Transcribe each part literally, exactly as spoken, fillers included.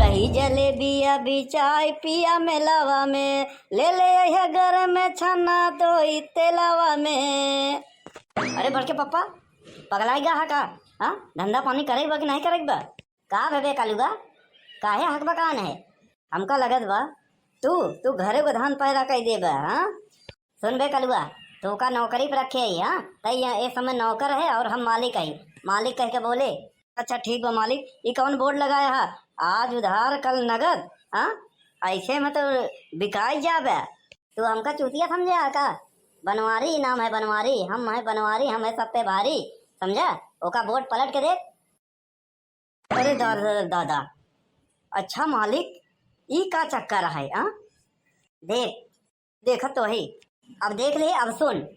कही जलेबिया बिचाई पिया मेलावा में, ले ले अइहे घर में छना दोई तेलावा में। अरे बड़के पप्पा, पगलाई गा हा का? हाँ, धंधा पानी करे बा कि नहीं करे बा? का भेबे कालू बा, काहे हकबकान है? हमका लगत बा तू, तू घरे को धान पैदा कर देबा, हाँ? सुन बे कलुआ, तोका नौकरी पर रखे ही, हाँ? तई ये, ए समय नौकर है और हम मालिक है। मालिक कह के बोले। अच्छा ठीक बा मालिक, ई कौन बोर्ड लगाया है? आज उधार कल नगद, हाँ? ऐसे में तो बिकाई जाबे। तू हमका चूतिया समझे है का? बनवारी नाम है बनवारी, हम है बनवारी, हम है सब पे भारी, समझा? ओका बोर्ड पलट के देख। अरे दादा, दादा, अच्छा मालिक, ई का चक्कर है, हाँ? देख, देखत तो है। अब देख ले, अब सुन,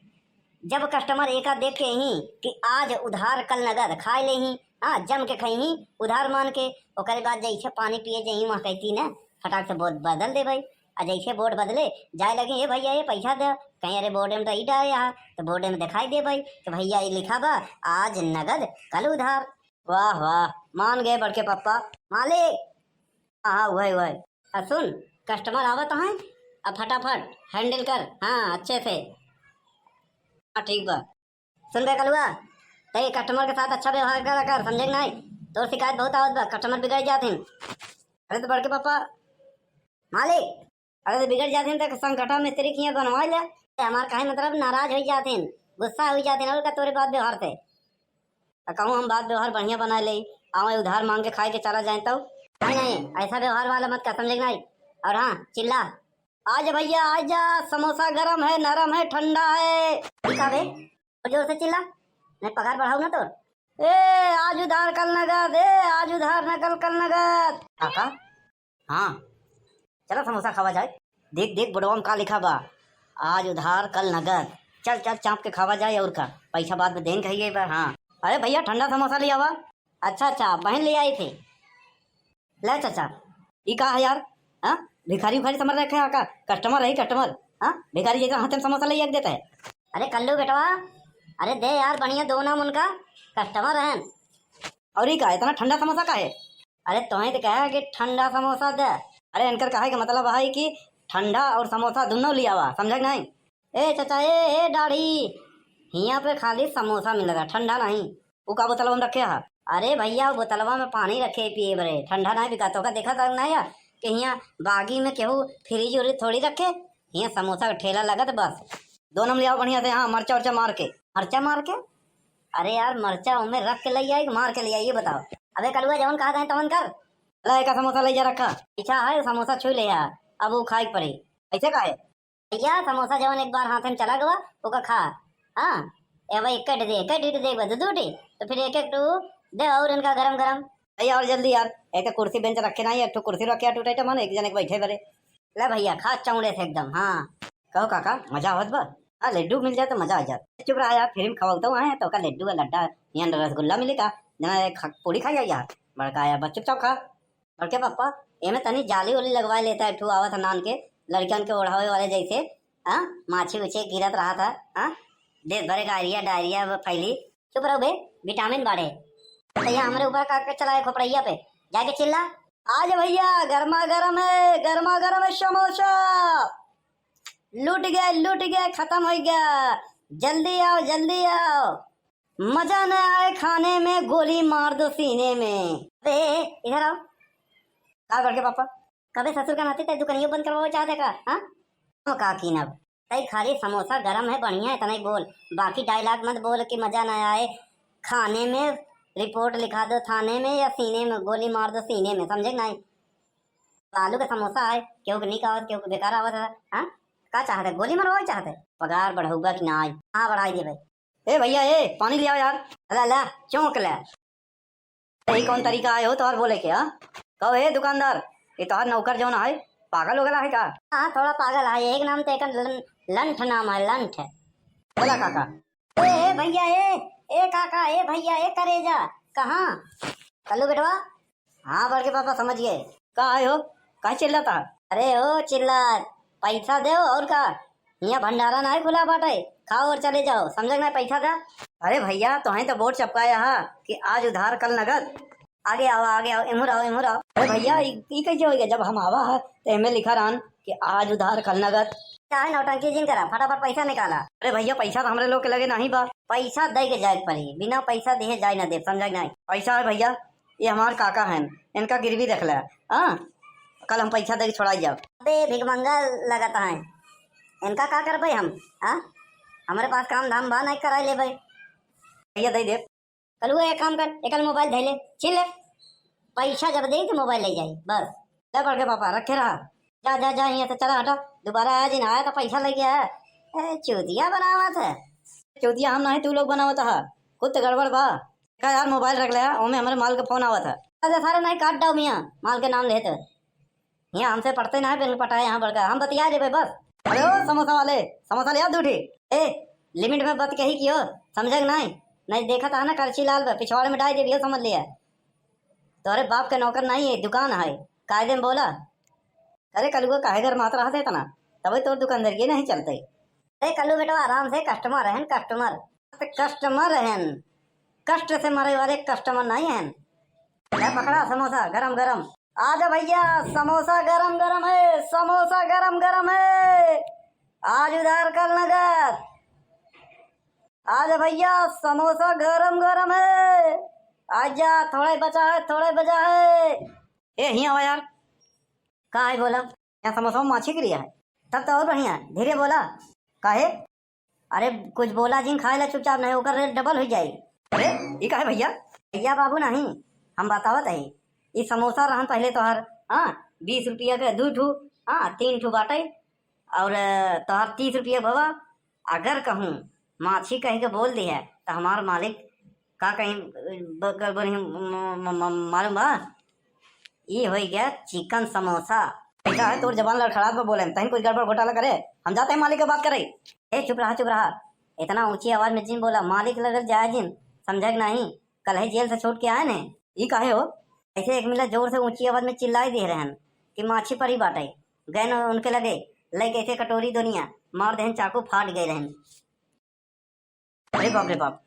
जब कस्टमर एका देख के ही कि आज उधार कल नगद खाए ले ही, हाँ, जम के खाई ही, उधार मान के, ओकरे बाद जैसे पानी पिए जाई, वहाँ कहती ना, फटाक से बोर्ड बदल दे भाई। आ जैसे बोर्ड बदले, जाए लगे, "ए भैया, ये पैसा दे।" कहीं, "अरे, बोर्ड में तो ई डाले हा," तो बोर्ड में दिखाई दे भाई कि भैया, ये लिखा बा, "आज नगद, कल उधार।" वाह, वाह, मान गए बड़के पप्पा। मालिक, हाँ, हाँ, वही, वही। आ सुन, कस्टमर आवत हैं, अब फटाफट हैंडल कर, हाँ, अच्छे से। हाँ, ठीक बा। सुन बे कलुआ, तई कस्टमर के साथ अच्छा व्यवहार करा कर, समझे कि नहीं? तोर शिकायत बहुत आवत बा, कस्टमर बिगड़ जात हैं। अरे तो बड़के पप्पा, मालिक, अरे तो बिगड़ जात हैं तो संगठा मिस्त्री के यहाँ बनवा ले। हमार काहे मतलब नाराज हो जात हैं, गुस्सा हो जात हैं, और का तोरे बात व्यवहार से। आ कहूँ हम बात व्यवहार बढ़िया बनाए ले, आवे उधार मांग के खाए के चला जाए तो? नहीं, नहीं, ऐसा व्यवहार वाला मत कर, समझे कि नहीं? और हाँ, चिल्ला, "आजा भैया, आजा, समोसा गरम है, नरम है, ठंडा है।" ठीक है बे, और जोर से चिल्ला, नहीं पगार बढ़ाऊ ना तो। "ए, आज उधार कल नगद, ए, आज उधार न कल, कल नगद।" काका, हाँ, चला समोसा खावा जाए। देख, देख, बोर्डवा में का लिखा बा, "आज उधार, कल नगद।" चल, चल, चाप के खावा जाए, और का, पैसा बाद में देन कहिए बा। हाँ, अरे भैया, ठंडा समोसा ले आवा। अच्छा, अच्छा, बहन ले आई थी। ले चाचा, ई का है यार? हाँ, भिखारी उखारी समझ रखे हैं का? कस्टमर रही, कस्टमर। हाँ, भिखारी जैसा हाथे में समोसा ले आके देता है। अरे कल्लू बेटवा, अरे दे यार, बढ़िया दो नाम उनका, कस्टमर हैं। और ई का, इतना ठंडा समोसा का है? अरे तोहें तो कहा कि ठंडा समोसा दे। अरे इनकर कहे के मतलब है कि ठंडा और समोसा दोनों लियावा, समझे कि नहीं? ए चाचा, ए, ए दाढ़ी, हियाँ पे खाली समोसा मिलेगा, ठंडा नहीं। उ का बोतलवा में रखे हा? अरे भैया, वो बोतलवा में पानी रखे पिए बरे, ठंडा नहीं बिका। तोका देखा था नहीं है कि हियाँ बागी में केहू फ्रिज उरिज थोड़ी रखे, हियाँ समोसा का ठेला लगत बस। दो नम ले आओ बढ़िया से, हाँ, मरचा उरचा मार के। मरचा मार के? अरे यार, मरचा ओमे रख के ले आई कि मार के ले आई, ये बताओ। अबे कलुआ, जवन कहा था तवन कर। ला, एका समोसा ले जा रखा। पीछा है, समोसा छू ले यार, अब वो खाए के पड़ी। ऐसे का है? भैया, समोसा जवन एक बार हाथ में चला गवा, ओका खा। हाँ, ए भाई, एक कट दे, एक कट दे, एक बार दू दू टी, तो फिर एक एक टू दे और इनका गरम गरम। भैया, और जल्दी यार, एक तो कुर्सी बेंच रखे नहीं, एक ठो कुर्सी रखे, टूटे मन एक जने के बैठे बरे। ले भैया, खा चौड़े से एकदम। हाँ। कहो काका, मजा आवत बा? हाँ, लड्डू मिल जाए तो मजा आ जाए। चुप रहा यार, फ्री में खवाऊ तो आए, तो का लड्डू का लड्डा, यहाँ रसगुल्ला मिले का? जना एक खा-, पूरी खा जाए यार। बड़का आया बस, चुपचाप खा। बड़के पप्पा, एमे तनी जाली उली लगवा लेता है, ठू आवत है नान के, लड़कियन के ओढ़ावे वाले जैसे, हाँ, माछी उछी गिरत रहा था, हाँ, देश भरे का डायरिया, डायरिया फैली। चुप रहो बे, विटामिन बाढ़े। तो ये हमरे ऊपर का, का चलाए खोपड़ैया पे, जाके चिल्ला। आज भैया, गर्मा गर्म है, गर्मा गर्म है समोसा। लूट गया, लूट गया, खत्म हो गया। जल्दी आओ, जल्दी आओ। मजा न आए खाने में, गोली मार दो सीने में। अबे, इधर आओ। का बड़के पापा? कबे ससुर का नाती ते दुकानियों बंद करवावे चाहते का, हाँ? ओ का कीनब? तई खाली समोसा गरम है, बढ़िया है, इतना ही बोल। बाकी डायलॉग मत बोल कि मजा न आए खाने में, रिपोर्ट लिखा दो थाने में या सीने में, गोली मार दो सीने में, समझे कि नहीं? आलू का समोसा है, केहू के नीक आवत, केहू के बेकार आवत है, हाँ? का चाहत है, गोली मरवावे चाहत है? पगार बढ़ाऊबा कि ना? हाँ, बढ़ाई देबे। ए भैया, ए, पानी ले आओ यार। ला, ला, चौंक ले। यही कौन तरीका आए हो तोहर बोले के, हाँ? कहो, ए दुकानदार, ये तोहर नौकर जौन है, पागल हो गला है का? हाँ, थोड़ा पागल है, एक नाम तो एक लं-, लंठ नाम है, लंठ। बोला काका। ए, ए भैया, ए, ए काका, ए भैया, ए करेजा, कहाँ? कल्लू बेटवा, हाँ, बड़के पापा, समझ गए। का आए हो? काहे चिल्लाता है? अरे हो चिल्ला, पैसा दे और का? यहाँ भंडारा ना है खुला बाटे, खाओ और चले जाओ, समझे कि ना, पैसा दे। अरे भैया, तोहें तो बोर्ड चपकाया है कि आज उधार कल नगद। आगे आवा, आगे आवा, इमुर आवा, इमुर आवा। अरे भइया, ई, ई कइसे होइ गवा? जब हम आवा है, त एमे लिखा रहन कि आज उधार कल नगद। चाहे नौटंकी जिन करा, फटाफट पइसा निकाला। अरे भइया, पइसा त हमरे लोग के लगे नाहीं बा। पइसा दइ के जाइ के परी, बिना पइसा दिहे जाइ न देब, समझा कि नाहीं? पइसा है भइया, ई हमार काका हैं, इनका गिरवी रख ले, हाँ, कल हम पइसा दइ के छोड़ाइ जाब। अबे भिखमंगा लगत हैं, इनका का करबे हम, हाँ? हमरे पास काम धाम बा, नाहीं कराइ लेबे। भइया दइ देब। कलुआ एक काम कर, एकल मोबाइल धइ ले, छीन ले। पइसा जब देइ त मोबाइल लइ जाई, बस। ले बड़के पापा, रखे रहा। जा, जा, जा, हियाँ से चला हटा। दुबारा आया जिन, आया त पइसा लइ गया है। ए, चूतिया बनावत है। चूतिया हम नाहीं, तू लोग बनावत है। कुछ त गड़बड़ बा। का यार, मोबाइल रख ले, ओमे हमरे माल के फोन आवत है। अरे सारे नाहीं, काट डाउ मियाँ, माल के नाम लेत। हियाँ हमसे पटते नाहीं, बिन पटाए यहाँ बड़का। हम बतिया लेबे बस। अरे ओ समोसा वाले, समोसा ले आ दू ठी। ए, लिमिट में बात कही कियो, समझे कि नाहीं? नाहीं देखत है ना, करछी लाल बा, पिछवाड़े में डाइ देबियो, समझ लिया। तोहरे बाप के नौकर नाहीं है, दुकान है, कायदे में बोला। अरे कलुआ, काहे गरमात रहत है इतना? तबे तोर दुकानदारी नाहीं चलते। अरे कल्लू बेटवा, आराम से, कस्टमर हैं, कस्टमर। कस्टमर हैं, कष्ट से मरे वाले कस्टमर नाहीं हैं। ले पकड़ा समोसा गरम गरम। आजा भइया, समोसा गरम गरम है, समोसा गरम गरम है। आज उधार कल नगद। आजा भइया, समोसा गरम गरम है। आजा, थोड़ा ही बचा है, थोड़ा ही बचा है। ए, हियाँ आवा यार। का है बोला? यहाँ समोसा में माछी गिरी है। तब तो और बढ़िया, धीरे बोला। काहे? अरे कुछ बोला जिन, खाए ला चुपचाप, नाहीं ओकर रेट डबल होइ जाई। अरे ई काहे भइया? भइया बाबू नाहीं, हम बतावत है। ई समोसा रहन पहिले तोहर, हाँ, बीस रुपया के दू ठू, हाँ, तीन ठू बाटे, और तोहर तीस रुपया भवा। अगर कहूँ माछी कह के बोल दिहे त हमार मालिक का कहीं ब-, गड़बड़ ही म-, म-, म-, मालूम बा? ई होइ गया चिकन समोसा। ऐसा है तोर जबान लड़खड़ात बा बोले में, तहिन कुछ गड़बड़ घोटाला करे। हम जाते हैं मालिक के बात करे। ए चुप रहा, चुप रहा, इतना ऊँची आवाज में जिन बोला, मालिक लगे जाए जिन, समझे कि नाहीं? कल ही जेल से छूट के आए ने। ई काहे हो? ऐसे एक मिला जोर से ऊँची आवाज में चिल्लाई दे रहन कि माछी परी बाटे। गए न उनके लगे, लइके ऐसे कटोरी दोनिया मार देहन, चाकू फाट गए रहन। अरे बाप रे बाप।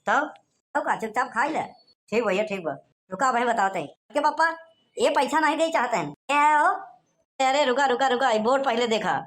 तब? तब का, चुपचाप खाई ले। ठीक भइया, ठीक बा। रुका भाई, बतावत है। के पापा, ये पैसा नहीं दे चाहते हैं। क्या है हो? अरे रुका, रुका, रुका, ये बोर्ड पहले देखा।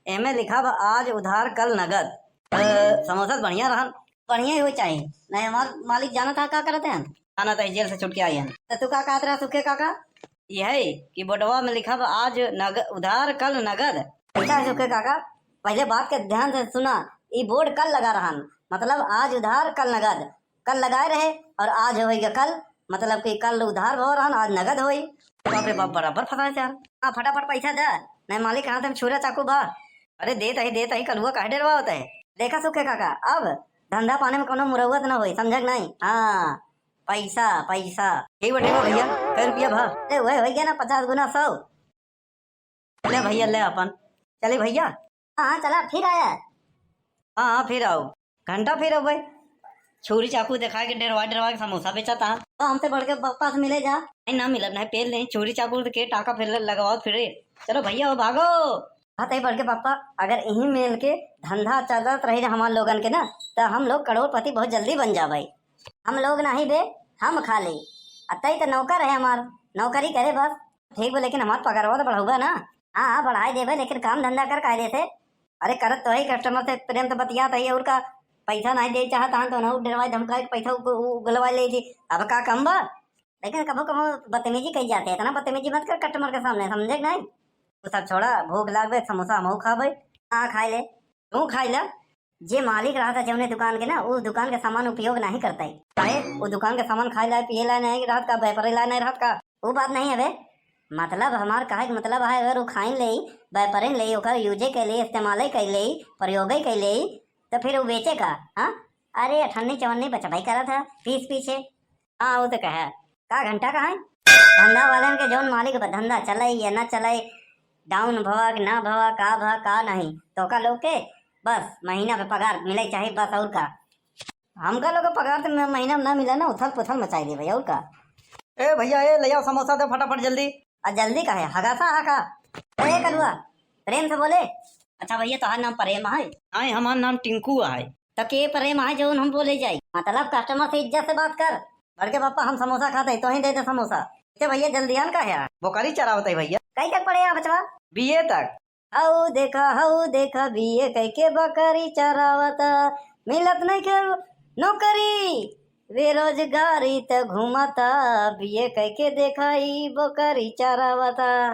एमे लिखा बा, "आज उधार, कल नगद।" अ, समोसा तो बढ़िया रहन। बढ़िया ही हो चाही। नहीं, हमार मालिक जानत है का करत हैं? जानत है, जेल से छूट के आई हैं। तो तू का कहत रहा सुखे काका? यही कि बोर्डवा में लिखा बा, "आज नग-, उधार, कल नगद।" ऐसा है सुखे काका, पहले बात के ध्यान से सुना, ई बोर्ड कल लगा रहन, मतलब आज उधार कल नगद, कल लगाए रहे और आज होइगा कल, मतलब कि कल उधार भव रहन, आज नगद होई। बाप रे बाप, बराबर फंसाए यार। हाँ, फटाफट पैसा दे, नहीं मालिक हाथ में छुरा चाकू बा। अरे देत ही, देत ही, कलुआ काहे डरवावत है? देखा सुखे काका, अब धंधा पानी में कोनो मुरौवत न होई, समझे कि नहीं? हाँ, पैसा, पैसा। ठीक बा, ठीक बा भइया, कै रुपया भा? अरे वही हो गया ना, पचास गुना सौ। ले भइया, ले अपन। चली भइया। हाँ, हाँ, चला, फिर आया। हाँ, हाँ, फिर आउ। घंटा फिर आउ भाई। छुरी चाकू देखाए के डेरवा डेरवा के समोसा बेचत हा। तो हमसे बढ़ के पापा से मिले जा। नहीं, ना मिलब, नहीं, पेल नहीं, छुरी चाकू के टाका फिर लगवाओ फिर। चलो भइया, हो भागो। हाँ, तई बढ़ के पापा, अगर यही मेल के धंधा चलत रही हमार लोगन के ना, तो हम लोग करोड़पति बहुत जल्दी बन जाबे। हम लोग नहीं बे, हम खा ले। आ तई तो नौकर है हमार, नौकरी करे बस। ठीक बा, लेकिन हमार पगारवा तो बढ़ाउबा ना। हाँ, हाँ, बढ़ाई देबे, लेकिन काम धंधा कर कायदे से। अरे, करत तो है, कस्टमर से प्रेम से बतियात है, और का, पैसा नहीं दे चाहत हन तो ना डरवाई धमकाई के पैसा उग-, उगलवाई ले जी। अब का कम बा? लेकिन कभो कभो बदतमीजी कही जाते, इतना बदतमीजी मत कर कस्टमर के सामने, समझे कि नहीं? वो सब छोड़ा, भूख लागबे, समोसा हमहू खाबे। हाँ, खाई ले, तू खाई ले। जे मालिक रहत है जौने दुकान के ना, उस दुकान के सामान उपयोग नहीं करता है। काहे? वो दुकान के सामान खाए लाए, पिए लाए नहीं रहत का, व्यापारी लाए नहीं रहत का? वो बात नहीं है बे। मतलब हमार कहे के मतलब है, अगर वो खाइन ले, व्यापारिन ले, ओकर यूजे के लिए, इस्तेमाले के लिए, प्रयोगे के लिए, तो फिर वो बेचे का? हाँ, अरे अठन्नी चवन्नी बचबे करत है पीस पीछे। हाँ, वो तो कहे। का घंटा का है? धंधा वालन के जौन मालिक बा, धंधा चले या ना चले, डाउन भवा कि ना भवा, का भवा का नहीं, तो का लोग के बस महीना पे पगार मिले चाही, बस, और का। हमका लोग के पगार तो म-, महीना में ना मिले ना, उथल पुथल मचाई दे भैया, और का। ए भैया, ए ले आओ समोसा दे फटाफट जल्दी। आ जल्दी का है, हगासा हा का? ए कलुआ, प्रेम से बोले। अच्छा भैया, तोहार नाम प्रेम है? नहीं, हमार नाम टिंकू है। तो के प्रेम है जौन हम बोले जाई? मतलब कस्टमर से इज्जत से बात कर। बड़के पापा, हम समोसा खात है, तोही दे दे समोसा। अच्छा भैया, जल्दी आन का है? बोकरी चरावत है भैया। कई तक पढ़े हैं बचवा? बीए तक। हऊ देखा, हऊ देखा, बीए कइके बकरी चरावता, मिलत नइखे नौकरी, बेरोजगारी त घूमता, बीए कइके देखा ई बकरी चरावता।